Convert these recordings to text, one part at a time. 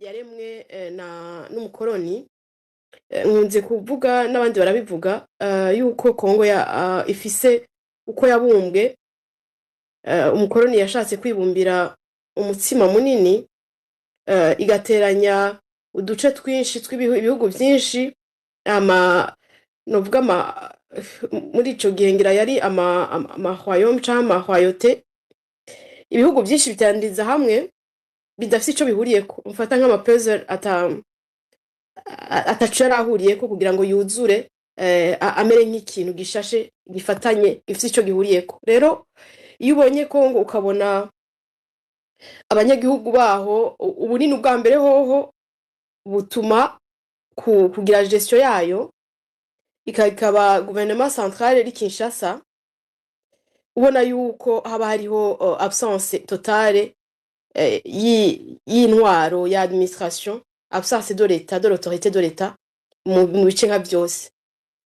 Yaremwe na n'umukoroni. Nkunze kuvuga, n'abandi barabivuga, yuko Kongo ifise uko yabumbwe. Umukoroni yashatse kwibumbira umutsima munini, igateranya uduce twinshi tw'ibihugu byinshi, ama novuga ama muri ico gihe ngira yari ama royaume canke ama royauté, ibihugu byinshi biteraniriza hamwe bidafise ico bihuriyeko, mfata nk'ama puzzle ataco yari ahuriyeko, kugira ngo yuzure, amere nk'ikintu gishashe, gifatanye, gifise ico gihuriyeko. Rero iyo ubonye Kongo, ukabona abanyagihugu baho, ubunini ubwa mbere hoho butuma kugira gestion yayo ikaba gouvernement centrale iri Kinshasa, ubona yuko haba hariho absence totale y'intwaro ya administration, absence de l'état, de l'autorité de l'état mu bice nka vyose.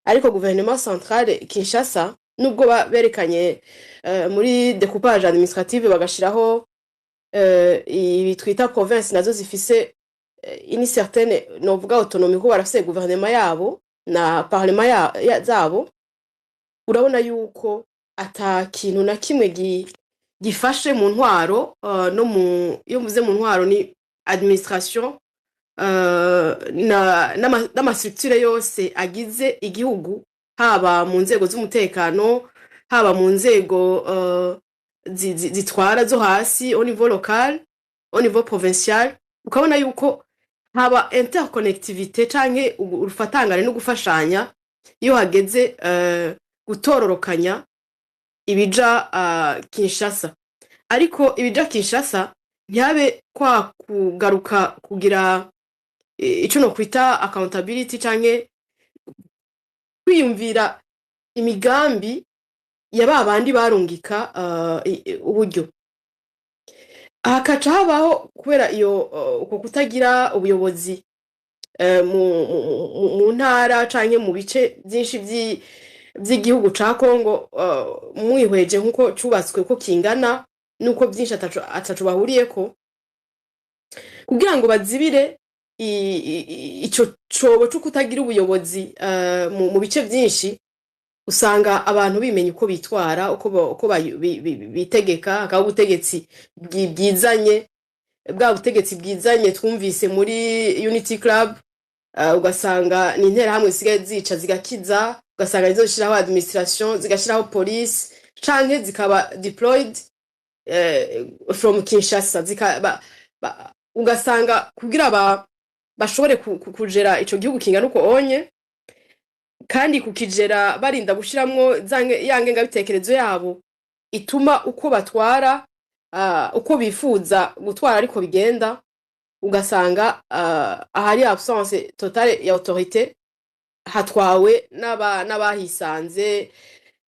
Ariko gouvernement centrale Kinshasa, nubwo berekanye muri découpage administrative bagashiraho ibi twita province, nazo zifise une certaine, novuga, autonomie, kuko barafise gouvernement yabo na parlement zabo, urabona yuko ata kintu na kimwe gifashe mu ntwaro, no mu, iyo mvuze mu ntwaro ni administration, n'ama structure yose agize igihugu, haba mu nzego z'umutekano, haba mu nzego zitwara zo hasi, au niveau local, au niveau provincial, ukabona yuko haba interconnectivité canke urufatangane no gufashanya iyo hageze gutororokanya ibija Kinshasa. Ariko ibija Kinshasa ntihabe kwa kugaruka kugira ico nokwita accountability canke kwiyumvira imigambi ya ba bandi barungika uburyo. Hakaca habaho, kubera iyo uko kutagira ubuyobozi mu ntara canke mu bice vyinshi vy'igihugu ca Kongo, mwihweje nkuko cubatswe, uko kingana nuko vyinshi ataco bahuriyeko, kugira ngo bazibire ico cobo co kutagira ubuyobozi mu bice vyinshi, usanga abantu bimenya uko bitwara, uko bitegeka. Hakaba ubutegetsi bwizanye, bwa butegetsi bwizanye twumvise muri Unity Club, ugasanga ni interahamwe zisigaye zica zigakiza, ugasanga nizo zishiraho administration, zigashiraho police, canke zikaba deployed from Kinshasa, ugasanga kugira bashobore kujera ico gihugu kingana uko onye, kandi kukijera barinda gushiramwo ya ngengabitekerezo yabo ituma uko batwara, uko bifuza gutwara ariko bigenda, ugasanga ahari absence totale ya autorité hatwawe n'abahisanze,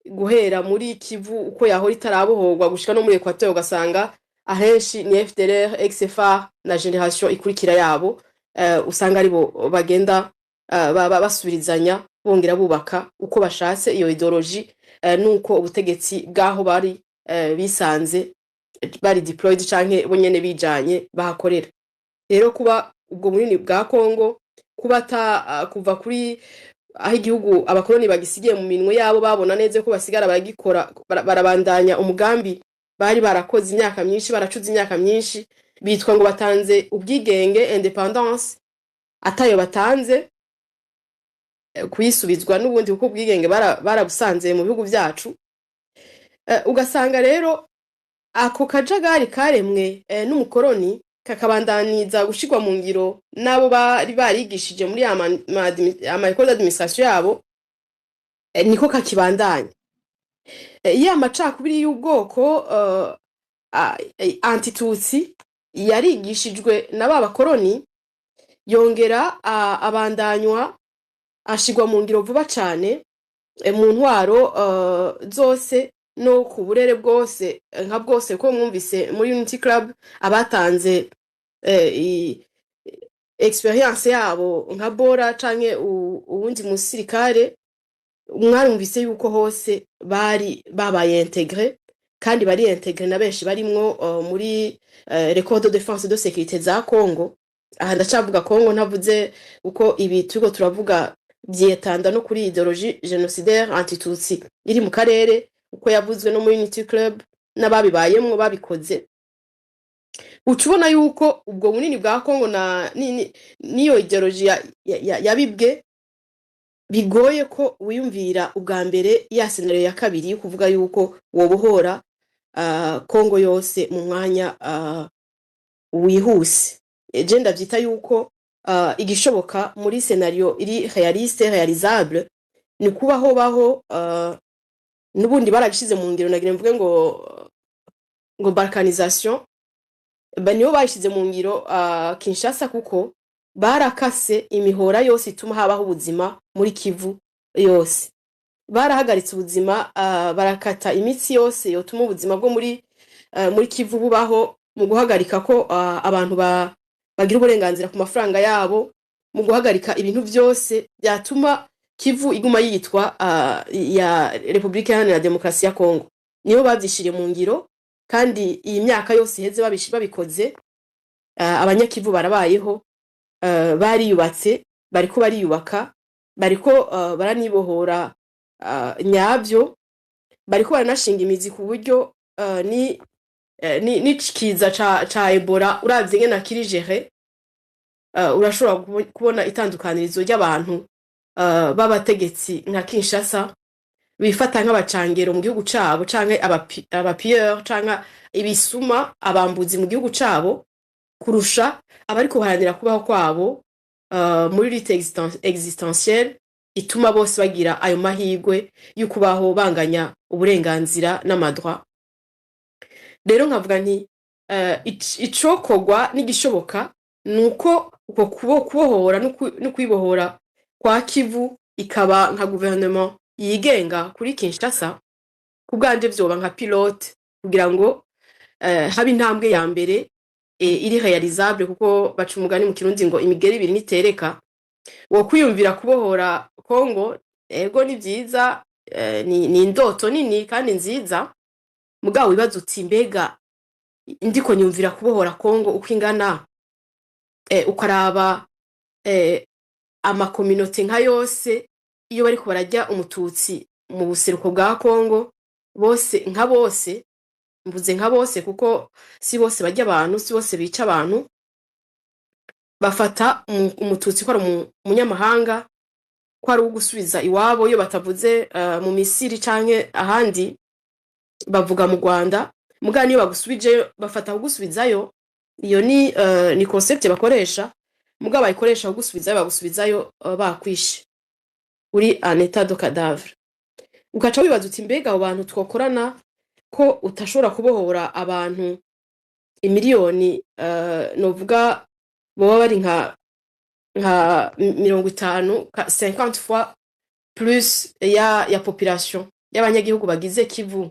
guhera muri Kivu uko yahora itarabohorwa gushika no muri Equateur, ugasanga ahenshi ni FDLR, ex-FAR na génération ikurikira yabo, usanga aribo bagenda basubirizanya, bongera bubaka uko bashatse iyo idéologie, nuko ubutegetsi bw'aho bari bisanze bari deployed canke bo nyene bijanye bahakorera. Rero kuba ubwo bunini bwa Kongo, kuba ata kuva kuri aho igihugu abakoloni bagisigiye mu minwe yabo, babona neza ko basigara baragikora, barabandanya umugambi bari barakoze imyaka myinshi, baracuze imyaka myinshi, bitwa ngo batanze ubwigenge, indépendance atayo batanze, kuyisubizwa n'ubundi, kuko ubwigenge barabusanze mu bihugu vyacu. Ugasanga rero ako kajagari karemwe n'umukoroni kakabandaniza gushirwa mu ngiro n'abo bari barigishije muri ama école d'administration yabo, niko kakibandanya. Ya macakubiri y'ubwoko antitutsi yarigishijwe na ba bakoroni, yongera abandanywa, ashirwa mu ngiro vuba cane, mu ntwaro zose no ku burere bwose, nka bwose, ko mwumvise muri Unity Club abatanze expérience yabo nka Bora canke uwundi musirikare, mwarumvise yuko hose bari babaye intégré, kandi bari intégré na benshi barimwo muri les corps de défense de sécurité za Congo. Aha ndacavuga Kongo, ntavuze uko ibi turiko turavuga vyetanda no kuri idéologie génocidaire antitutsi iri mu karere, uko yavuzwe no muri Unity Club n'ababibayemwo babikoze. Uca ubona yuko ubwo bunini bwa Kongo na n'iyo idéologie yabibwe, bigoye ko wiyumvira ubwa mbere ya scénario ya kabiri yo kuvuga yuko wobohora Kongo yose mu mwanya wihuse. Je ndavyita yuko igishoboka muri scénario iri réaliste, réalisable, ni kuba hobaho n'ubundi baragishize mu ngiro. Nagira mvuge ngo balkanisation ba nibo bayishize mu ngiro, Kinshasa, kuko barakase imihora yose ituma habaho ubuzima muri Kivu yose. Barahagaritse ubuzima, barakata imitsi yose yotuma ubuzima bwo muri Kivu bubaho, mu guhagarika ko abantu bagira uburenganzira ku mafaranga yabo, mu guhagarika ibintu vyose byatuma Kivu iguma yitwa ya Repubulika Iharanira Demokarasi ya Kongo. Nibo bavyishiriye mu ngiro, kandi iyi myaka yose iheze babikoze, abanyakivu barabayeho, bariyubatse, bariko bariyubaka, bariko baranibohora nyavyo, bariko baranashinga imizi ku buryo ni n'ikiza ca Ebola, uravye ingene kiri géré, urashobora kubona itandukanirizo ry'abantu b'abategetsi nka Kinshasa bifata nk'abacangero mu gihugu cabo, canke abapilleurs, canke ibisuma, abambuzi mu gihugu cabo, kurusha abariko baharanira kubaho kwabo muri lutte existentielle ituma bose bagira ayo mahirwe yo kubaho banganya uburenganzira n'amadroits. Rero nkavuga nti icokorwa n'igishoboka ni uko uko kubohora no kwibohora kwa Kivu ikaba nka gouvernement yigenga kuri Kinshasa, ku bwanje vyoba nka pilote kugira ngo habe intambwe ya mbere iri réalisable, kuko baca umugani mu Kirundi ngo imigeri ibiri nitereka. Wo kwiyumvira kubohora Kongo, ego, ni vyiza, ni indoto nini kandi nziza, mugabo wibaza uti: mbega ndiko nyumvira kubohora Kongo uko ingana, ukaraba amacommunautés nka yose, iyo bariko bararya umututsi mu buseruko bwa Kongo, bose nka bose, mvuze nka bose kuko si bose barya abantu, si bose bica abantu, bafata umututsi ko ari umunyamahanga, ko ari ugusubiza iwabo. Iyo batavuze mu Misiri canke ahandi, bavuga mu Rwanda. Mugabo niyo bagusubijeyo, bafata kugusubizayo, iyo ni concept bakoresha, mugabo bayikoresha kugusubizayo, bagusubizayo bakwishe, uri en état de cadavre. Ugaca wibaza uti: mbega abo bantu twokorana, ko utashobora kubohora abantu imiliyoni, novuga boba bari nka 50, 50 fois plus ya population y'abanyagihugu bagize Kivu,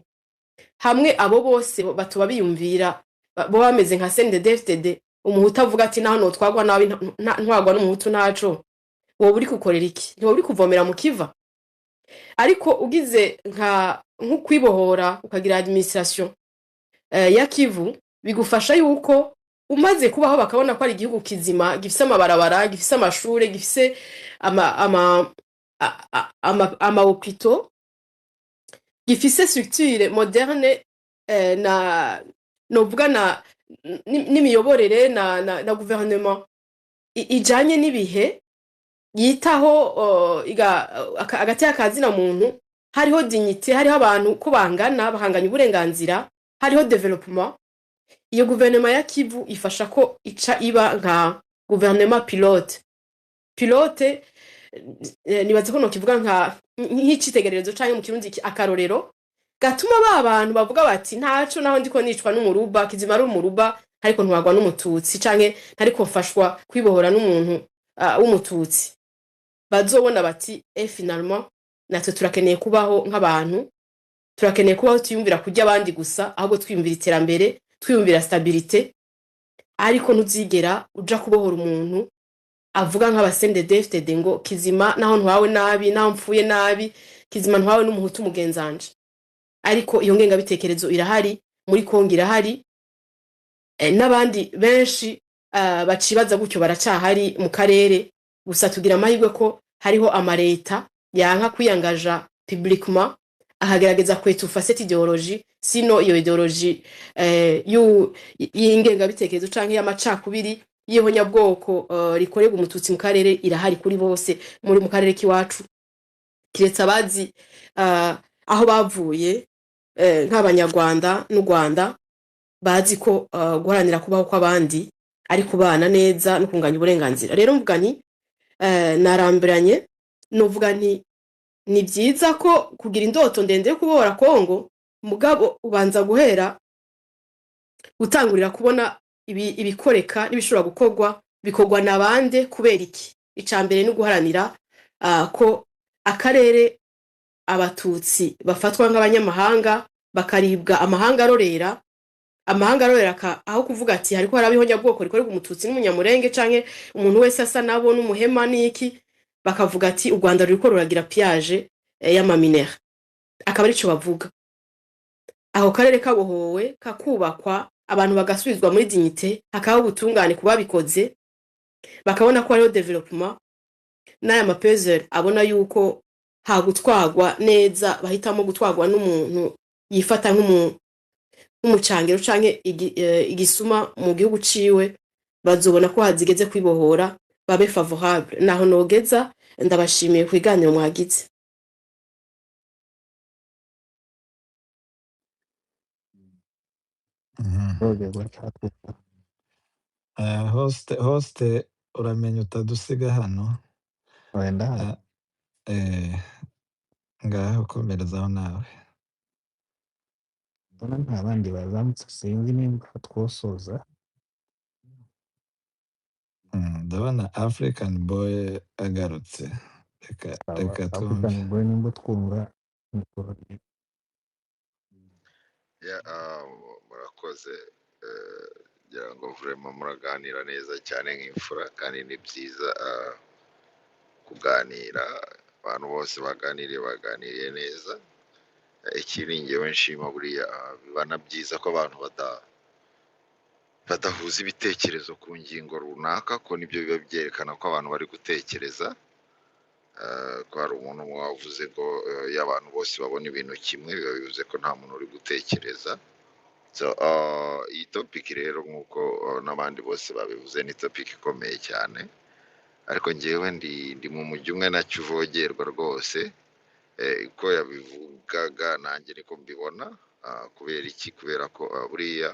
hamwe abo bose batoba biyumvira boba bameze nka CNDD-FDD, umuhutu avuga ati: naho notwagwa nabi, ntwagwa n'umuhutu ntaco, woba uri gukorera iki? Ntiwoba uri kuvomera mu kiva? Ariko ugize nka nk'ukwibohora, ukagira administration ya Kivu, bigufasha yuko umaze kubaho bakabona ko ari igihugu kizima, gifise amabarabara, gifise amashure, gifise ama hôpitaux, gifise structure moderne, na novuga na n'imiyoborere na gouvernement ijanye n'ibihe, yitaho agateka ka zina muntu, hariho dignité, hariho abantu ko bangana, bahanganya uburenganzira, hariho développement. Iyo guverinoma ya Kivu ifasha ko ica iba nka gouvernement pilote, nibaza ko nokivuga nka nk'icitegererezo canke mu Kirundi akarorero gatuma ba bantu bavuga bati: ntaco, naho ndiko nicwa n'umuruba, kizima ari umuruba, ariko ntwagwa n'umututsi, canke ntariko mfashwa kwibohora n'umuntu w'umututsi. Bazobona bati: e finalement natwe turakeneye kubaho nk'abantu, turakeneye kubaho tuyumvira kurya abandi gusa, ahubwo twiyumvira iterambere, twiyumvira stabilité. Ariko ntuzigera uja kubohora umuntu avuga nk'aba CNDD-FDD ngo: kizima naho ntwawe nabi, naho mpfuye nabi, kizima ntwawe n'umuhutu mugenzanje. Ariko iyo ngengabitekerezo irahari muri Kongo, irahari n'abandi benshi. Bacibaza gutyo baracahari mu karere. Gusa tugira amahirwe ko hariho amareta yanka kwiyangaja publiquement, akagerageza kwétouffa cette idéologie. Sinon iyo idéologie y'ingengabitekerezo canke y'amacakubiri, y'ihonyabwoko rikorerwa umututsi mu karere irahari kuri bose muri mu karere k'iwacu, kiretse abazi aho bavuye, nk'Abanyarwanda n'u Rwanda, bazi ko guharanira kubaho kw'abandi ari kubana neza no kunganya uburenganzira. Rero mvuga nti narambiranye, novuga nti ni byiza ko kugira indoto ndende yo kubohora Kongo, mugabo ubanza guhera gutangurira kubona ibikoreka n'ibishobora gukorwa, bikorwa na bande, kubera iki. Ica mbere ni uguharanira ko akarere abatutsi bafatwa nk'abanyamahanga, bakaribwa amahanga arorera, amahanga arorera, aho kuvuga ati hariko haraba ihonyabwoko rikorerwa umututsi n'umunyamurenge canke umuntu wese asa nabo n'umuhema n'iki, bakavuga ati u Rwanda ruriko ruragira pillage y'amaminerais, akaba arico bavuga. Ako karere kabohowe, kakubakwa, abantu bagasubizwa muri dignité, hakabaho ubutungane ku babikoze, bakabona ko hariho développement, n'aya mapezeri abona yuko hagutwagwa neza bahitamo gutwagwa n'umuntu yifata nk'umucangero canke igisuma mu gihugu ciwe, bazobona ko hazigeze kwibohora, babe favorable. Naho nogeza, ndabashimiye ku biganiro mwagize. Rogerwa cyatwuka. Host, uramenya utadusiga hano. Wenda. Ngaho komerezaho nawe. Mbona nta bandi bazamutse, sinzi nimba twosoza. Ndabona African Boy agarutse, reka Aba reka twumve. African Boy, nimba twumva mikoro. Yeah, murakoze. Ngira ngo vraiment muraganira neza cyane nk'imfura, kandi ni byiza kuganira. Abantu bose baganiriye, baganiriye neza. Ikindi ngewe nshima, buriya biba na byiza ko abantu badahuza ibitekerezo ku ngingo runaka, ko nibyo biba byerekana ko abantu bari gutekereza. Ko hari umuntu umwe wavuze ngo iyo abantu bose babona ibintu kimwe, biba bivuze ko nta muntu uri gutekereza. So iyi topic rero, nk'uko n'abandi bose babivuze, ni topic ikomeye cyane, ariko ngewe ndi mu mujyi umwe na Kivogerwa rwose. Uko yabivugaga nanjye niko mbibona. Kubera iki? Kubera ko buriya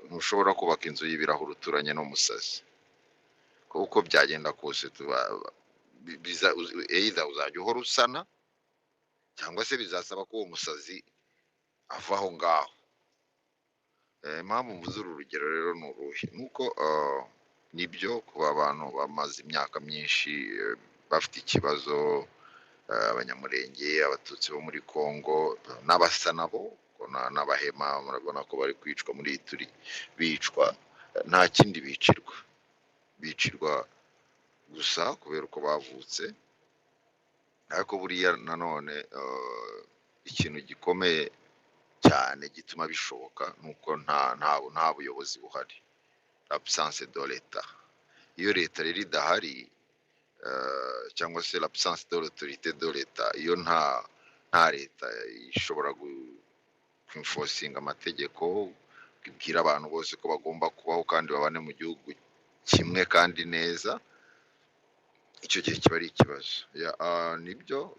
ntushobora kubaka inzu y'ibirahuri uturanye n'umusazi, kuko byagenda kose tuba either uzajya uhora usana, cyangwa se bizasaba ko uwo musazi ava aho ngaho. Impamvu mvuze uru rugero rero ni uruhe? Ni uko nibyo, kuba abantu bamaze imyaka myinshi bafite ikibazo, Abanyamurenge, abatutsi bo muri Congo n'abasa nabo, ko n'abahema murabona ko bari kwicwa muri iyi turi bicwa. Nta kindi bicirwa, bicirwa gusa kubera uko bavutse. Ariko buriya nanone ikintu gikomeye cyane gituma bishoboka ni uko nta buyobozi buhari, l'absence de l'État. Iyo leta rero idahari, cyangwa se l'absence de l'autorité de l'État, iyo nta leta ishobora kwenforcinga amategeko, ibwira abantu bose ko bagomba kubaho kandi babane mu gihugu kimwe kandi neza, icyo gihe kiba ari ikibazo. Nibyo,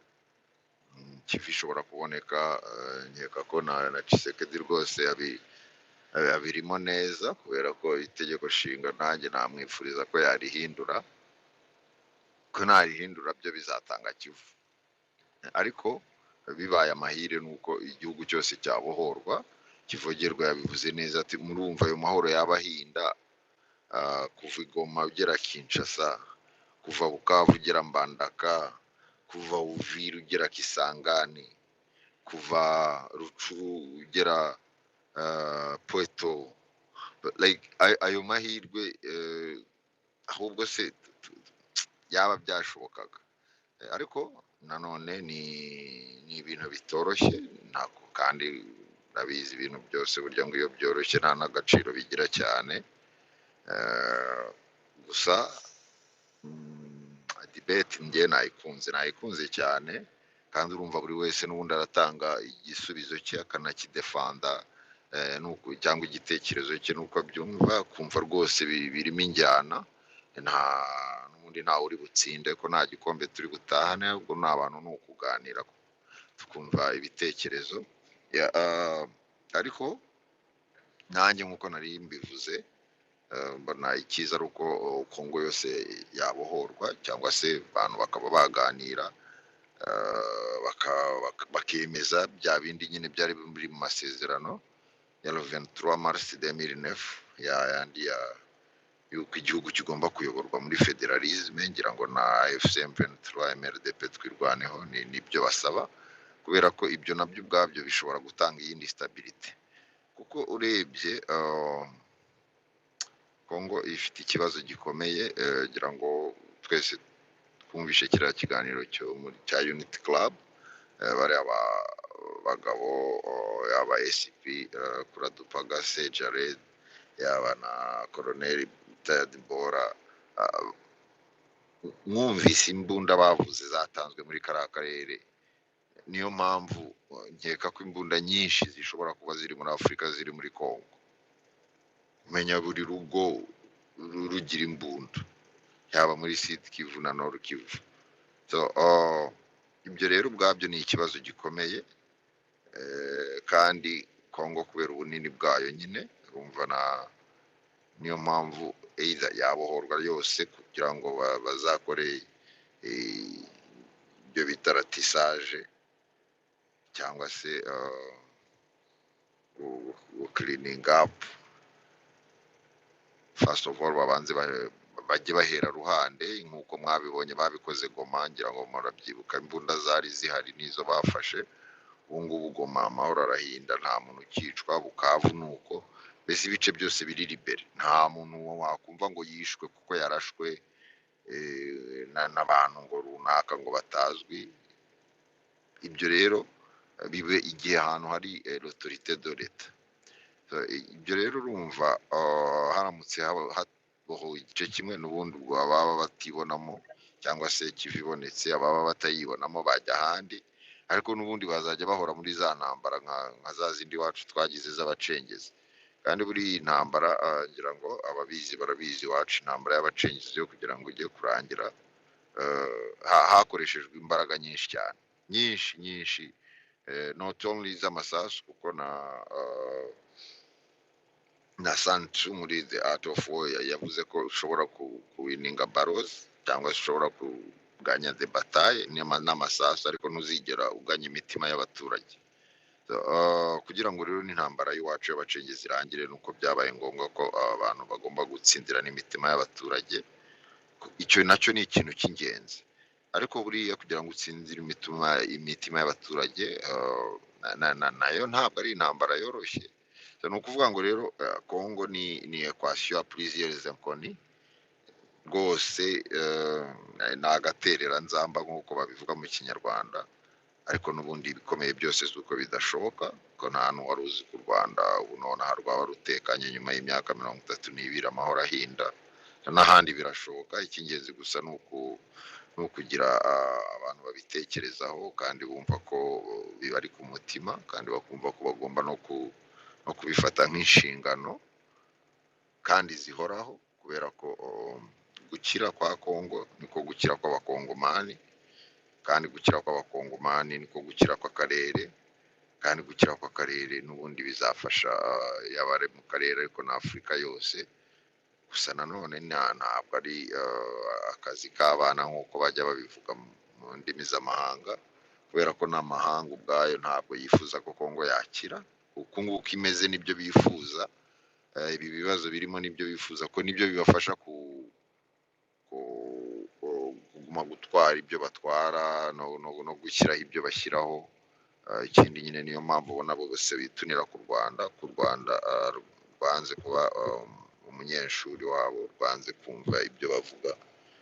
Kivu ishobora kuboneka. Nkeka ko na Tshisekedi rwose abirimo neza, kubera ko itegeko nshinga nanjye namwifuriza ko yarihindura, ko narihindura byo bizatanga Kivu. Ariko bibaye amahire nuko igihugu cyose cyabohorwa. Kivogerwa yabivuze neza ati murumva ayo mahoro yaba ahinda kuva i Goma ugera Kinshasa, kuva Bukavu ugera Mbandaka, kuva Uvira ugera Kisangani, kuva Rutshuru ugera Pweto. Like ayo mahirwe, ahubwo se yaba byashobokaga. Ariko nanone ni ibintu bitoroshye ntabwo, kandi urabizi, ibintu byose burya ngo iyo byoroshye nta n'agaciro bigira cyane. Gusa debate njye nayikunze, nayikunze cyane, kandi urumva buri wese n'ubundi aratanga igisubizo cye akanakidefanda, cyangwa igitekerezo cye nuko abyumva, kumva rwose birimo injyana. Nta n'ubundi ntawe uri butsinde, ko nta gikombe turi butahane, ahubwo ni abantu ni ukuganira tukumva ibitekerezo. Ya, ariko nanjye nk'uko nari mbivuze, mbona icyiza ari uko Kongo yose yabohorwa, cyangwa se abantu bakaba baganira, bakemeza bya bindi nyine byari biri mu masezerano ya le 23 mars 2009, ya yandi ya yuko igihugu kigomba kuyoborwa muri fédéralisme. Ngira ngo na AFC M23, MRDP, Twirwaneho ni nibyo basaba, kubera ko ibyo nabyo ubwabyo bishobora gutanga iyindi stabilité, kuko urebye Kongo ifite ikibazo gikomeye. Ngira ngo twese twumvishe kiriya kiganiro cyo muri cya Unity Club, bariya bagabo, yaba ACP Kuradupaga se Jared, yaba na Colonel Ted Bora, mwumvise imbunda bavuze zatanzwe muri kariya karere. Niyo mpamvu nkeka ko imbunda nyinshi zishobora kuba ziri muri Afurika ziri muri Kongo. Umenya buri rugo rugira imbunda, yaba muri Sud Kivu na Nord Kivu. So, ibyo rero ubwabyo ni ikibazo gikomeye, kandi Kongo kubera ubunini bwayo nyine urumva na niyo mpamvu either yabohorwa yose kugira ngo bazakore ibyo bita ratissage, cyangwa se cleaning up. First of all babanze bajye bahera ruhande, nk'uko mwabibonye babikoze Goma. Ngira ngo murabyibuka, imbunda zari zihari n'izo bafashe. Ubu ngubu Goma amahoro arahinda, nta muntu ukicwa. Bukavu ni uko, mbese ibice byose biri libéré, nta muntu wakumva ngo yishwe kuko yarashwe n'abantu ngo runaka ngo batazwi. Ibyo rero bibe igihe ahantu hari l'autorité de l'État. So, ibyo rero urumva, haramutse habohowe igice kimwe, n'ubundi ubwo ababa batibonamo, cyangwa se Kivu ibonetse, ababa batayibonamo bajya ahandi, ariko n'ubundi bazajya bahora muri za ntambara nka za zindi iwacu twagize z'abacengezi. Kandi buri iyi ntambara, ngira ngo ababizi barabizi, iwacu intambara y'abacengezi yo kugira ngo ijye kurangira, hakoreshejwe imbaraga nyinshi cyane, nyinshi nyinshi, not only z'amasasu, kuko na Sun Tzu muri The Art of War yavuze ko ushobora kuwininga battles, cyangwa se ushobora kuganya the bataille n'amasasu, ariko ntuzigera uganya imitima y'abaturage. So, kugira ngo rero n'intambara y'iwacu y'abacengezi irangire, nuko byabaye ngombwa ko abantu bagomba gutsindira n'imitima y'abaturage. Icyo nacyo ni ikintu cy'ingenzi, ariko buriya kugira ngo utsindire imitima y'abaturage, nayo ntabwo ari intambara yoroshye. So, ni ukuvuga ngo rero Congo ni équation à plusieurs inconnues rwose, ni agaterera nzamba nk'uko babivuga mu Kinyarwanda. Ariko n'ubundi ibikomeye byose si uko bidashoboka, ko nta hantu wari uzi ku Rwanda ubu nonaha rwaba rutekanye nyuma y'imyaka 32 amahoro ahinda. N'ahandi birashoboka. Icy'ingenzi gusa ni ukugira abantu babitekerezaho kandi bumva ko bibari ku mutima, kandi bakumva ko bagomba no kubifata nk'inshingano kandi zihoraho, kubera ko gukira kwa Kongo niko gukira kw'Abakongomani, kandi gukira kw'Abakongomani niko gukira kw'akarere, kandi gukira kw'akarere n'ubundi bizafasha yaba ari mu karere ariko na Afurika yose. Gusa nanone ntabwo ari akazi k'abana nk'uko bajya babivuga mu ndimi z'amahanga, kubera ko n'amahanga ubwayo ntabwo yifuza ko Kongo yakira uku nguku imeze. Nibyo bifuza, ibi bibazo birimo nibyo bifuza, ko nibyo bibafasha kuguma gutwara ibyo batwara no gushyiraho ibyo bashyiraho. Ikindi nyine niyo mpamvu ubona bose bitunira ku Rwanda, ku Rwanda rwanze kuba umunyeshuri wabo, rwanze kumva ibyo bavuga,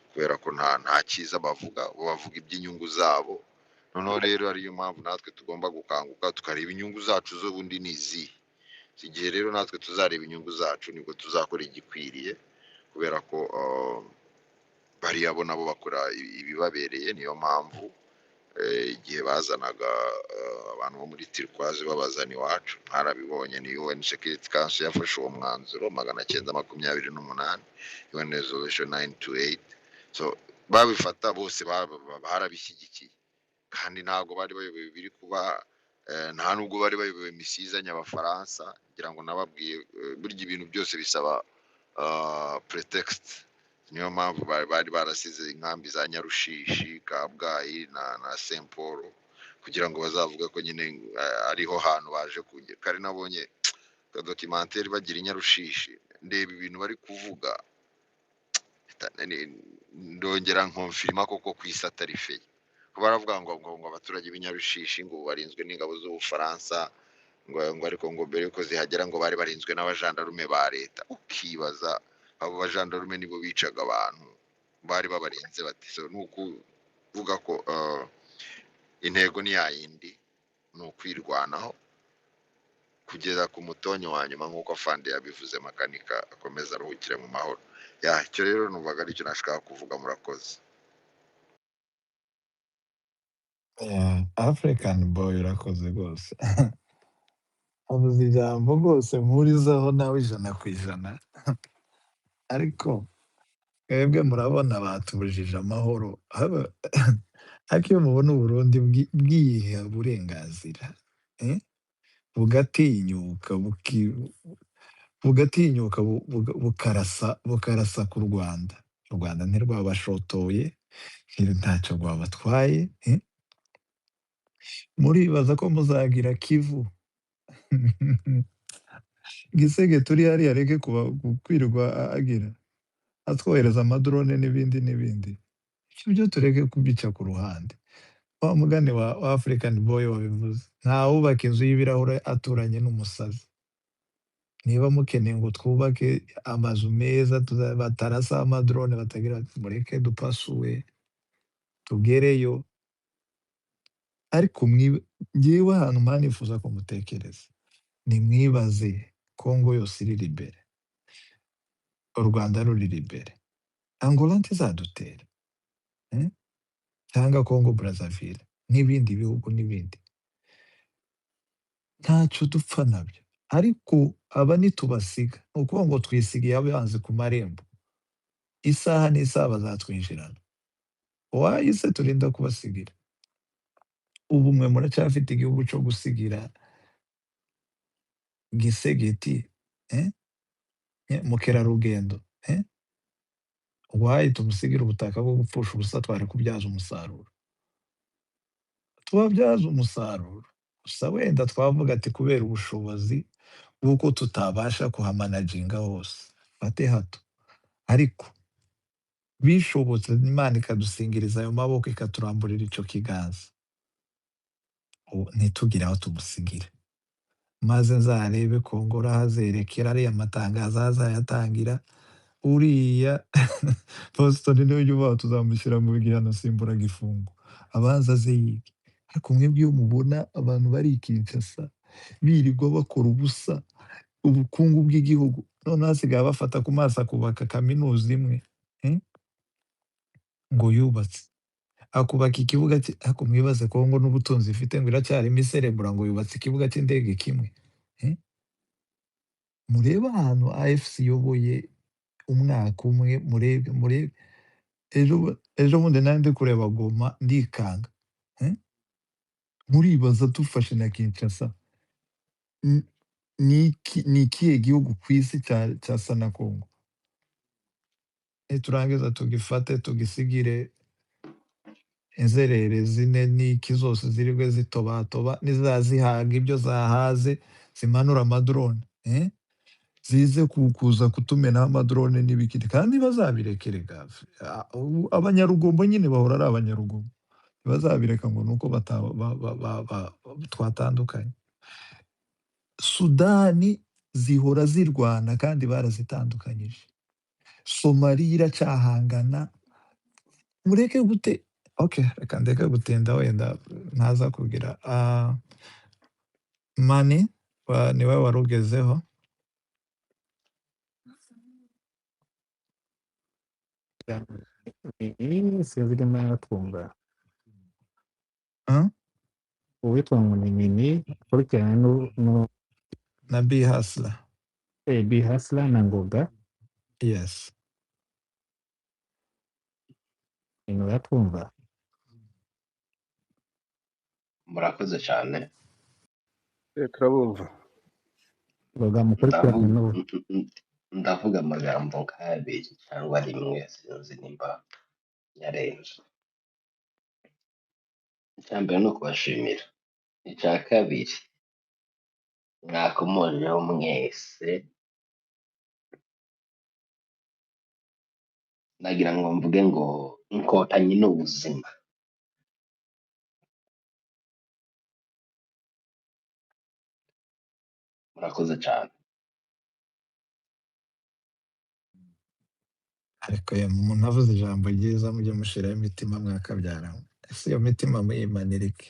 kubera ko nta cyiza bavuga, bo bavuga iby'inyungu zabo. Noneho rero ariyo mpamvu natwe tugomba gukanguka tukareba inyungu zacu z'ubundi ni izihe. Igihe rero natwe tuzareba inyungu zacu, nibwo tuzakora igikwiriye. Kubera ko bariya bo nabo bakora ibibabereye. Niyo mpamvu igihe bazanaga abantu bo muri Turquoise babazana iwacu, mwarabibonye, ni UN Security Council yafashe uwo mwanzuro 928, UN Resolution 928. So babifata bose barabishyigikiye, kandi ntabwo bari bayobewe biri kuba, nta nubwo bari bayobewe misiyo izanye Abafaransa. Ngira ngo nababwiye, burya ibintu byose bisaba pretext. Niyo mpamvu bari barasize inkambi za Nyarushishi, Kabgayi na Saint Paul, kugira ngo bazavuge ko nyine ariho hantu baje kujya. Kare nabonye documentaire bagira i Nyarushishi, ndeba ibintu bari kuvuga, ndongera nkonfirima koko ku isi atari feya. Ko baravuga ngo abaturage b'i Nyarushishi ngo barinzwe n'ingabo z'Ubufaransa, ngo ariko ngo mbere yuko zihagera ngo bari barinzwe n'abajandarume ba leta. Ukibaza abo bajandarume nibo bicaga abantu, bari babarinze bati? So ni ukuvuga ko intego ni ya yindi, ni ukwirwanaho kugeza ku mutonyo wa nyuma, nk'uko afande yabivuze. Makanika akomeza aruhukire mu mahoro. Ya, icyo rero numvaga aricyo nashakaga kuvuga. Murakoze. Yeah, African boy, urakoze rwose. Avuze ijambo rwose mpurizaho nawe 100%. Ariko mwebwe murabona batubujije amahoro. Ariko iyo mubona Uburundi bwiha uburenganzira, eh? Bugatinyuka bugatinyuka bukarasa ku Rwanda. U Rwanda ntirwabashotoye, ntacyo rwabatwaye, eh? Muribaza ko muzagira Kivu? Gisege turi hariya areke kuba kwirirwa agira atwohereza amadrone n'ibindi n'ibindi. Ibyo byo tureke kubica ku ruhande. Wa mugani wa African boy wabivuze, ntawubaka inzu y'ibirahure aturanye n'umusazi. Niba mukeneye ngo twubake amazu meza batarasa amadrone batagira bati, mureke dupasuwe tugereyo. Ariko njyewe ahantu mba nifuza ko mutekereza, nimwibaze Kongo yose iri libérée, u Rwanda ruri libéré, Angola ntizadutera, eh? Cyangwa Congo Brazzaville n'ibindi bihugu n'ibindi, ntacyo dupfa nabyo. Ariko aba nitubasiga, ni ukuvuga ngo twisigiye abanzi ku marembo, isaha n'isaha bazatwinjirana. Wahise turinda kubasigira. Ubu mwe muracyafite igihugu cyo gusigira Gisegeti, eh? Mukerarugendo, eh? Why tumusigira ubutaka bwo gupfusha ubusa twari kubyaza umusaruro? Tubabyaza umusaruro. Gusa wenda twavuga ati kubera ubushobozi bw'uko tutabasha kuhamanaginga hose, fate hato. Ariko bishobotse Imana ikadusingiriza ayo maboko, ikaturamburira ico kiganza, ubu ntitugire aho tumusigira. Maze nzarebe Kongo aho azerekera ariya matangazo aho azayatangira, uriya Boston niwe ujya uvuga tuzamushyira mu gihano nsimburagifungo, abanza aze yige. Ariko mwebwe iyo mubona abantu bari i Kinshasa birirwa bakora ubusa, ubukungu bw'igihugu, noneho hasigaye bafata ku maso akubaka kaminuza imwe, eh? Ngo yubatse, akubaka ikibuga ariko mwibaze Kongo n'ubutunzi ifite ngo iracyarimo iserebura ngo yubatse ikibuga cy'indege kimwe, eh? Murebe ahantu AFC iyoboye umwaka umwe, murebe, murebe ejo bundi nari ndi kureba Goma ndikanga, eh? Muribaza dufashe na Kinshasa, ni ikihe gihugu ku isi cyasa na Kongo? Niturangiza tugifate tugisigire inzererezi n'iki zose zirirwe zitobatoba, nizazihaga ibyo zahaze zimanura amadrone, eh? Zize kuza kutumenaho amadrone n'ibiki, kandi bazabireke erega. Ubu abanyarugomo nyine bahora ari abanyarugomo, ntibazabireka ngo nuko bata, ba, ba, ba, ba, twatandukanye. Sudani zihora zirwana kandi barazitandukanyije. Somaliya iracyahangana. Mureke gute, okay, reka ndeke gutinda wenda ntaza kugira Mani niwe wari ugezeho. Mini, sinzi niba yaratwumva. Huh? Uwitwa ngo ni Mini akurikirana no Na B Hustler. B Hustler na Ngoga. Yes. Ibintu baratwumva. Murakoze cyane. Turabumva. Ngoga mukurikirane Ndavuga n'ubu. ndavuga amagambo nk'abiri cyangwa rimwe, sinzi nimba nyarenze. Icya mbere ni ukubashimira. Icya kabiri, mwakomojeho mwese, nagira ngo mvuge ngo inkotanyi ni ubuzima. Murakoze cyane. Ariko ye umuntu avuze ijambo ryiza mujye mushiraho imitima mwakabyara. Ese iyo mitima muyimanira iki?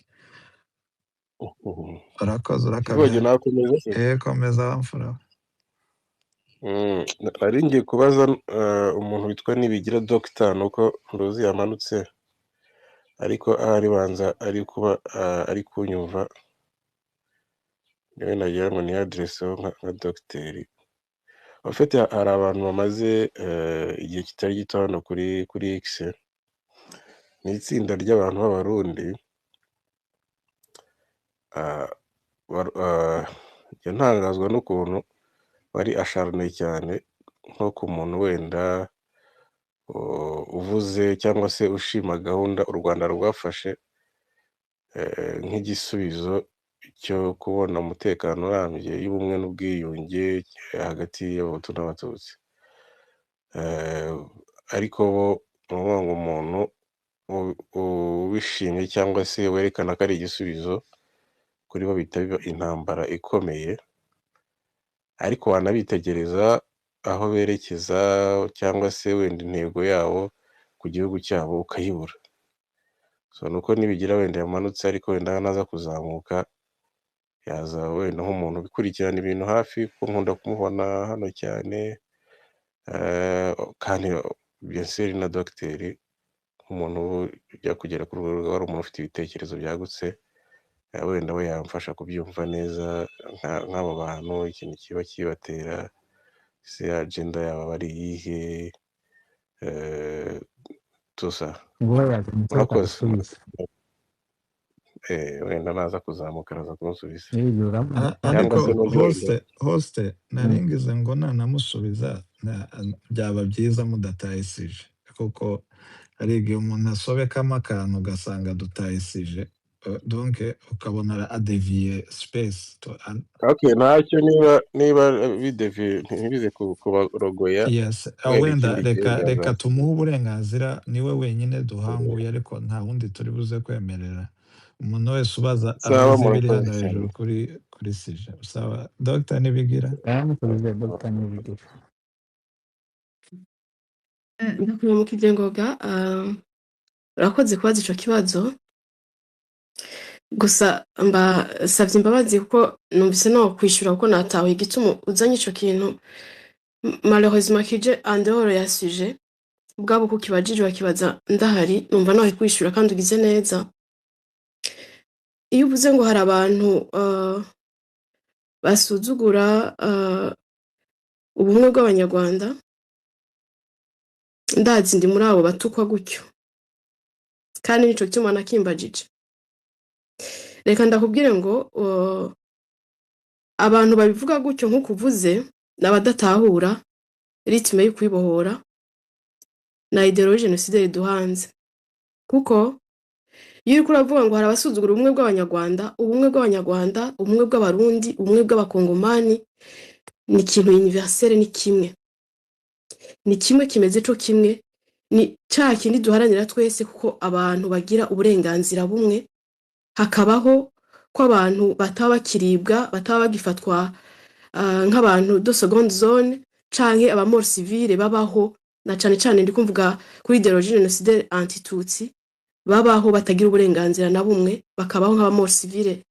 Urakoze Kiboge urakabyara. nakomeza se? Komeza wamfura. Nari ngiye kubaza umuntu witwa Nibigira Dogita, nuko nduzi yamanutse, ariko ahari banza ari kuba ari kunyumva, niwe nagira ngo ni adereseho nka dogiteri. En fait hari abantu bamaze igihe kitari gito hano kuri X, ni itsinda ry'abantu b'Abarundi. ah, Njya ntangazwa n'ukuntu bari acharné cyane, nko ku muntu wenda uvuze cyangwa se ushima gahunda u Rwanda rwafashe nk'igisubizo cyo kubona umutekano urambye y'ubumwe n'ubwiyunge hagati y'Abahutu n'Abatutsi. Ariko bo ni ukuvuga ngo umuntu ubishimye cyangwa se werekana ko ari igisubizo kuri bo bihita biba intambara ikomeye. Ariko wanabitegereza aho berekeza cyangwa se wenda intego yabo ku gihugu cyabo ukayibura. So nuko Nibigira wenda yamanutse, ariko wenda naza kuzamuka yaza wenda nk'umuntu ukurikirana ibintu hafi, kuko nkunda kumubona hano cyane, kandi bien sûr na dogiteri nk'umuntu ujya kugera kuri urwo rwego, ari umuntu ufite ibitekerezo byagutse, wenda we yamfasha kubyumva neza nk'abo bantu, ikintu kiba kibatera, ese agenda yabo aba ari iyihe, tusa. Ngoga yazamutse Murakoze. akagusubiza. Wenda naza kuzamuka araza kumusubiza. Nibigira uramwumva. Cyangwa Ariko se n'undi wenda. hoste naringize ngo nanamusubiza byaba byiza mudatayisije, kuko hari igihe umuntu asobekamo akantu ugasanga dutayisije, donc ukabona adeviye space Okay, ntacyo niba bideviye ntibize kubarogoya. Yes, wenda wenda ikindi gihe reka reka byaza. tumuhe uburenganzira, niwe wenyine duhanguye, ariko nta wundi turi buze kwemerera. Umuntu wese ubaza Sawa, abaze ibiri murakoze hano hejuru cyane. kuri sije. Sawa, Dr. Nibigira. Aramusubiza Dr. Nibigira. Ndakuramukije Ngoga, urakoze kubaza ico kibazo. Gusa mbasavye imbabazi kuko numvise no kwishura, kuko natahuye igituma uzanye ico kintu. Malheureusement kije en dehors ya sujet, ubwabo ko kibajije bakibaza ndahari, numva no kwishura kandi ugize neza. Iyo uvuze ngo hari abantu basuzugura ubumwe bw'Abanyarwanda, ndazi ndi muri abo batukwa gutyo, kandi nico gituma nakimbajije. Reka ndakubwire ngo abantu babivuga gutyo nk'uko uvuze ni abadatahura rythme yo kwibohora na idéologie génocidaire duhanze, kuko iyo uriko uravuga ngo hari abasuzugura ubumwe bw'Abanyarwanda, ubumwe bw'Abanyarwanda, ubumwe bw'Abarundi, ubumwe bw'Abakongomani ni ikintu universel, ni kimwe, ni kimwe kimeze co kimwe, ni ca kindi duharanira twese, kuko abantu bagira uburenganzira bumwe, hakabaho ko abantu bataba bakiribwa, bataba bagifatwa nk'abantu de seconde zone canke aba morts civile babaho, na cane cane ndiko mvuga kuri idéologie génocidaire anti-tutsi, babaho batagira uburenganzira na bumwe, bakabaho nk'aba morts civile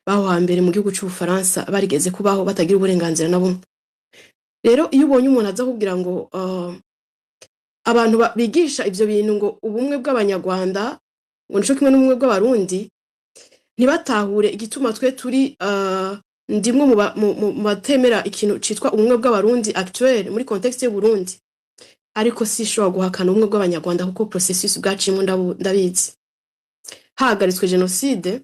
baho hambere mu gihugu c'Ubufaransa barigeze kubaho batagira uburenganzira na bumwe. Rero iyo ubonye umuntu aza kubwira ngo Abantu bigisha ivyo bintu ngo ubumwe bw'Abanyarwanda ngo nico kimwe n'ubumwe bw'Abarundi, ntibatahure igituma twe turi ndimwe mu batemera ikintu citwa ubumwe bw'Abarundi actuel muri contexte y'u Burundi, ariko sishobora guhakana ubumwe bw'Abanyarwanda kuko processus bwaciyemwo ndabizi. Hahagaritswe jenoside,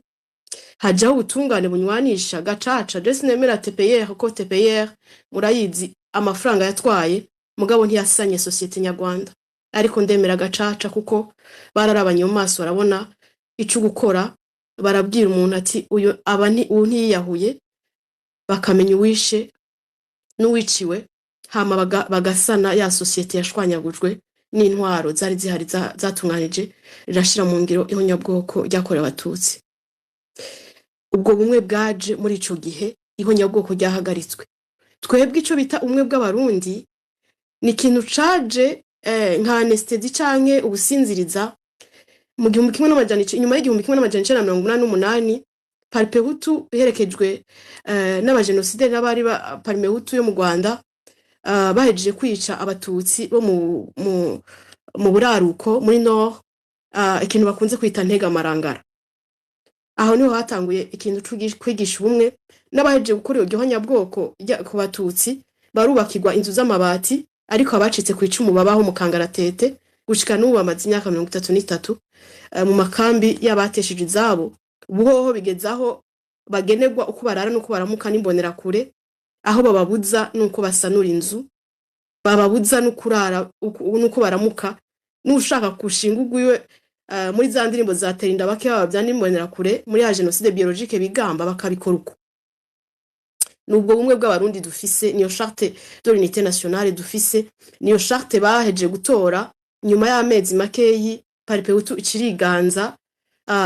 hajaho ubutungane bunywanisha, gacaca. Je sinemera TPR kuko TPR murayizi amafaranga yatwaye, mugabo ntiyasanye société nyarwanda. Ariko ndemera gacaca kuko bararabanye mu maso, barabona ico gukora, barabwira umuntu ati uyu aba uyu ntiyiyahuye, bakamenya uwishe n'uwiciwe, hama bagasana ya société yashwanyagujwe n'intwaro zari zihari zatunganije rirashira mu ngiro ihonyabwoko ryakorewe Abatutsi. Ubwo bumwe bwaje muri ico gihe ihonyabwoko ryahagaritswe. Twebwe ico bita ubumwe bw'Abarundi ni ikintu caje nka anesthésie canke ubusinziriza mu gihumbi kimwe n'amajana inyuma y'1988. Palipehutu iherekejwe n'abajenosideri n'abari ba Palipehutu yo mu Rwanda, bahejeje kwica Abatutsi bo mu buraruko, muri nord, ikintu bakunze kwita Ntega Marangara. Aho niho hatanguye ikintu kwigisha ubumwe. N'abahejeje gukora iryo honyabwoko ku Batutsi barubakirwa inzu z'amabati, ariko abacitse ku icumu babaho mu kangaratete gushika n'ubu, bamaze imyaka 33 mu makambi y'abatesheje izabo. Ubuhoho bigeze aho bagenerwa uko barara n'uko baramuka n'imbonerakure, aho bababuza n'uko basanura inzu, bababuza no kurara n'uko baramuka. N'ushaka gushinga ugwiwe muri za ndirimbo za Terinda bake baba n'imbonerakure muri ya génocide biologique bigamba, bakabikora uko. Nubwo bumwe bw'Abarundi dufise, niyo charte de l'unité nationale dufise, niyo charte baheje gutora nyuma y'amezi makeyi Palipehutu iciriganza,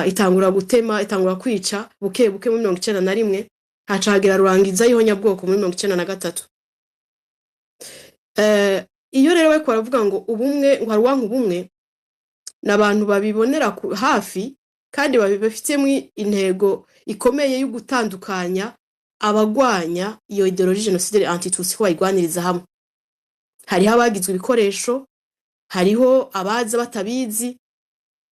itangura gutema, itangura kwica buke buke muri 91, haca hagera rurangiza y'ihonyabwoko muri 93. Iyo rero bariko baravuga ngo ubumwe, ngo hari uwanka ubumwe, ni abantu babibonera hafi kandi babifitemo intego ikomeye yo gutandukanya abagwanya iyo idéologie génocidaire anti-tutsi, ko bayigwaniriza hamwe. Hariho abagizwe ibikoresho, hariho abaza batabizi,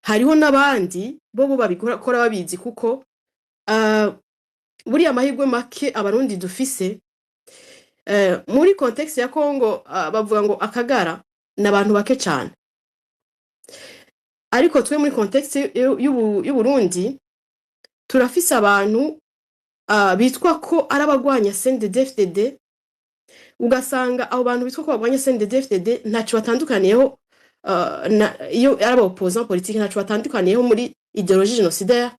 hariho n'abandi bo babikora babizi, kuko buriya amahirwe make Abarundi dufise muri contexte ya Congo, bavuga ngo akagara ni abantu bake cane, ariko twe muri contexte y'Uburundi turafise abantu bitwa ko ari abagwanya CNDD-FDD. Ugasanga abo bantu bitwa ko bagwanya CNDD-FDD ntaco batandukaniyeho iyo ari aba opposant politique, ntaco batandukaniyeho muri idéologie génocidaire.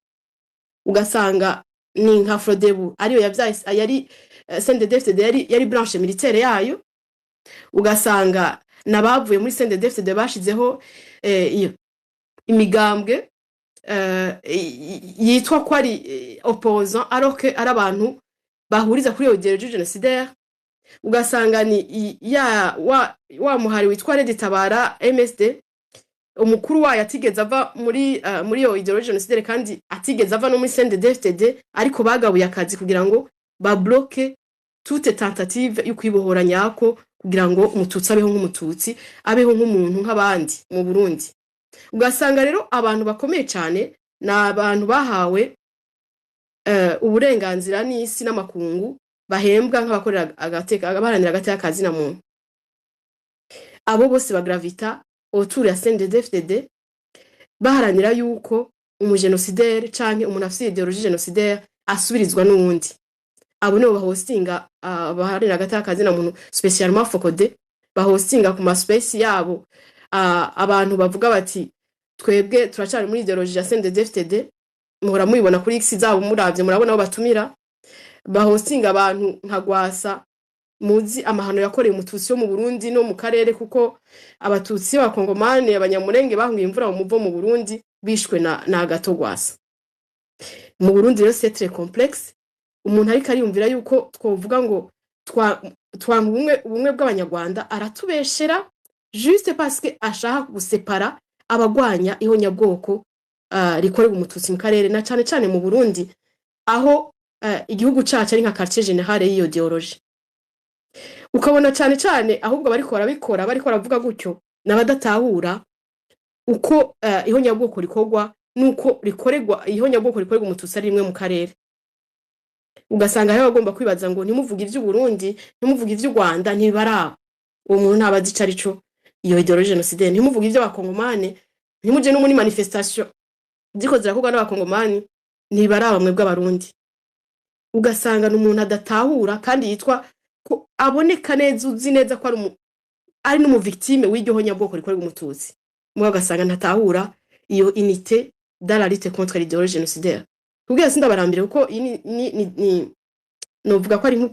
Ugasanga ni nka Frodebu ariyo yavyaye, yari CNDD-FDD, yari branche militaire yayo. Ugasanga nabavuye muri CNDD-FDD bashizeho iyo imigambwe yitwa ko ari opposant, alors que ari abantu bahuriza kuri iyo idéologie génocidaire. Ugasanga ni ya wa muhari witwa Red Tabara MSD, umukuru wayo atigeze ava muri iyo idéologie génocidaire kandi atigeze ava no muri CNDD-FDD, ariko bagabuye akazi kugira ngo babloque toute tentative yo kwibohora nyako, kugira ngo Umututsi abeho nk'Umututsi, abeho nk'umuntu nk'abandi mu Burundi. Ugasanga rero abantu bakomeye cyane ni abantu bahawe uburenganzira n'isi n'amakungu, bahembwa nk'abakorera agateka, abaharanira agateka ka zina muntu. Abo bose bagravita autour ya CNDD-FDD, baharanira yuko umujenosidere canke umuntu afise idéologie génocidaire asubirizwa n'uwundi. Abo nibo bahostinga baharanira agateka ka zina muntu, spécialement FOCODE, bahostinga ku ma space yabo abantu bavuga bati twebwe turacari muri idéologie ya CNDD-FDD. Muhora mubibona kuri X zabo, muravye murabona aho batumira, bahostinga abantu nka Gwasa, muzi amahano yakoreye Umututsi wo mu Burundi no mu karere, kuko Abatutsi b'Abakongomani, Abanyamurenge bahungiye imvura mu muvo mu Burundi bishwe na Agathon Rwasa mu Burundi. Rero c'est très complexe. Umuntu ariko ariyumvira yuko twovuga ngo twanka ubumwe bw'Abanyarwanda, aratubeshera juste parce que ashaka gusepara abagwanya ihonyabwoko rikorerwa Umututsi mu karere, na cane cane mu Burundi, aho igihugu cacu ari nka quartier général y'iyo idéologie. Ukabona cane cane ahubwo bariko barabikora, bariko baravuga gutyo. N'abadatahura uko ihonyabwoko rikorwa, nuko rikorerwa, ihonyabwoko rikorerwa umututsi ari rimwe mu karere. Ugasanga hariho abagomba kwibaza ngo ntimuvuge ivy'Uburundi, ntimuvuge ivy'u Rwanda, ntibaraba uwo muntu ntabazi ico arico, iyo idéologie génocidaire. Ntimuvuge ivy'abakongomane, ntimuje no muri manifestation ziko zirakorwa n'abakongomani, ntibaraba mwebwe abarundi. Ugasanga ni umuntu adatahura kandi yitwa ko aboneka neza, uzi neza ko ari n'umuvictime w'iryo honyabwoko rikorerwa umututsi, mugabo ugasanga ntatahura iyo unité dans la lutte contre l'idéologie génocidaire. Kubwira sindabarambire, kuko iyi ni novuga ko ari nko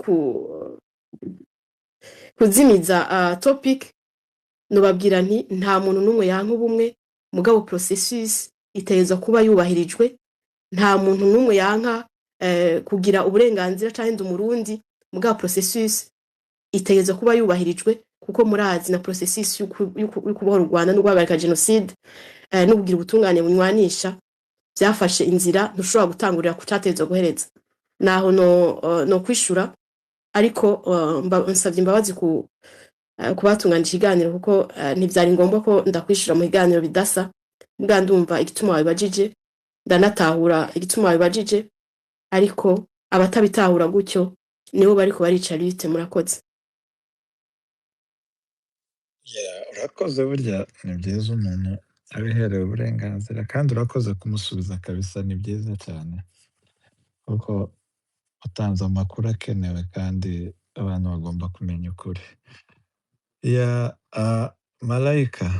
kuzimiza topic. Nobabwira nti nta muntu n'umwe yanka ubumwe, mugabo processus itegerezwa kuba yubahirijwe. Nta muntu n'umwe yanka kugira uburenganzira canke ndi umurundi, mugabo processus itegerezwa kuba yubahirijwe, kuko murazi na processus y'ukubohora u Rwanda no guhagarika génocide no kugira ubutungane bunywanisha byafashe inzira. Ntushobora gutangurira ku categerezwa guhereza naho no kwishura. Ariko nsavye imbabazi ku batunganije ikiganiro, kuko ntivyari ngombwa ko ndakwishura mu biganiro bidasa. Mbwa ndumva igituma wabibajije, ndanatahura igituma wabibajije, ariko abatabitahura gutyo nibo bariko barica lutte. Murakoze. Yeah, urakoze. Burya ni byiza umuntu abiherewe uburenganzira, kandi urakoze kumusubiza kabisa, ni byiza cyane kuko utanze amakuru akenewe kandi abantu bagomba kumenya ukuri. Ya Malayika.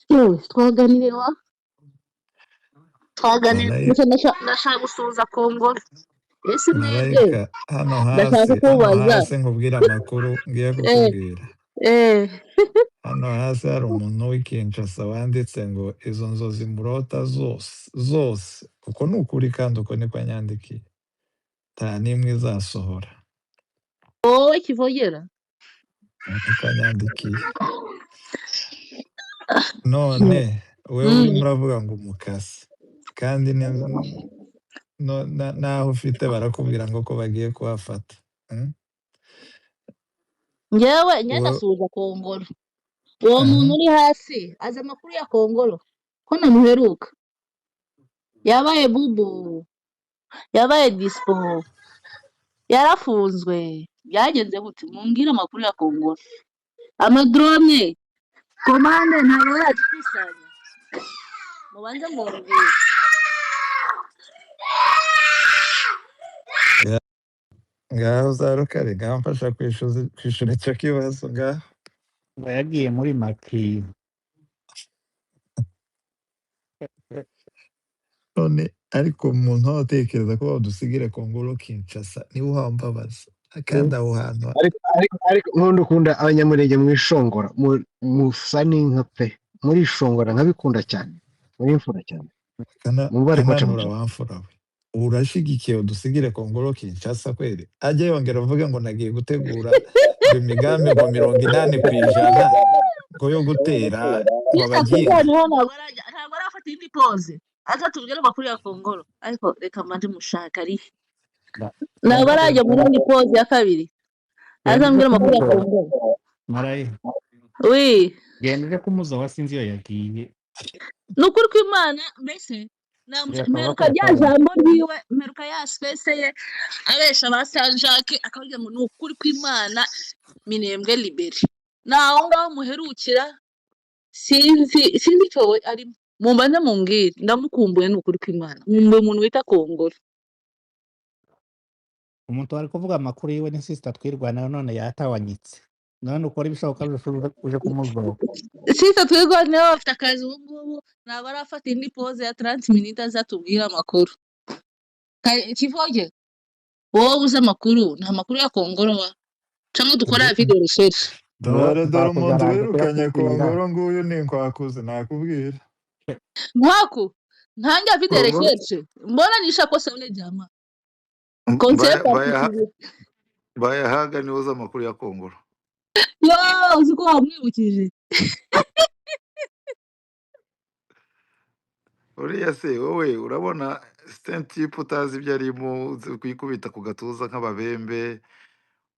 Yewe, twaganiriye wa twaganiriye. Malayika. Gusa ndashaka gusuhuza Kongolo. Ese mwebwe Malayika, hano ndashaka hasi, hano kubaza hasi nkubwira amakuru ngiye kukubwira. Hano hasi hari umuntu w'i Kinshasa wanditse ngo izo nzozi murota zose zose, uko ni ukuri kandi uko niko yanyandikiye, nta n'imwe izasohora. Wowe Kivogera. Niko yanyandikiye. None wewe urimo uravuga ngo umukasi, kandi naho ufite barakubwira ngo ko bagiye kuhafata? Njyewe njye Wowe ndasuhuza Kongolo. Uwo muntu uri hasi azi amakuru ya Kongolo ko namuheruka, yabaye bubu, yabaye dispo, yarafunzwe, byagenze gute? Mumbwire amakuru ya Kongolo. Amadrone komande ntabwo barazikusanya, mubanze mumbwire. Ngaho za rukari, ngaho mfasha kwishura icyo kibazo ngaho. Ngo yagiye muri maki. None ariko umuntu atekereza ko badusigira Kongolo Kinshasa niwe uhambabaza kandi aho hantu. Ariko nkunda ukunda abanyamurenge mwishongora, musa n'inka pe, murishongora nkabikunda cyane, muri imfura cyane. Mubare kwaca kananura muca. Wamfura we, urashigikiye udusigire Kongolo Kinshasa kweri? Ajye yongera avuge ngo nagiye gutegura ngo imigambi ngo 80% ngo yo gutera ngo Yita abaginga. kurwanaho, ntabwo arajya, ntabwo arafata indi pose aza tubwire amakuru ya Kongolo. Ariko reka mbanze mushaka arihe. Ntabwo Genda arajya mu yindi pose ya kabiri genda aza uje ambwira amakuru ya kumuzoba. Kongolo. Marayi, Wi. genda uje kumuzoba, sinzi iyo yagiye. Ni ukuri kw'Imana mbese Birashoboka ko mperuka rya yatabonye. jambo ryiwe, mperuka ya space ye abesha ba Sanjake, akababwira ngo ni ukuri kw'Imana Minembwe libere. Ni aho ngaho muherukira, sinzi icyo we arimo. Mumbanze mumbwire, ndamukumbuye, ni ukuri kw'Imana nkumbuye umuntu wita Kongolo. Umuntu wari kuvuga amakuru yiwe ni sister Twirwaneho, none yatawanyitse. None ukora ibishoboka byose uje kumuzoba. Sisa Twirwaneho bafite akazi ubu ngubu, ntabwo arafata indi pose ya 30 minutes azatubwira amakuru. Kivoge, wowe uzi amakuru, nta makuru ya Kongolo wa cyangwa dukora video research? Dore dore umuntu Nzakuzaraje wirukanye kuyakubwira. Kongolo nguyu ni nkwakuze nakubwira. Mwaku ntange video Kongolo research, mbona nishakosa ule jamaa conseiller particulier. Bayahaga niwe uzi amakuru ya Kongolo. Yo, uzi ko wamwibukije. Uriya se wowe urabona sitentipu utazi ibyo arimo, uzi kwikubita ku gatuza nk'ababembe.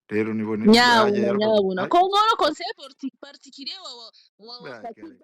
Rero nibo hajya Nyabuna yarakoze nyabuna Kongolo conseil particulier wa Bakare.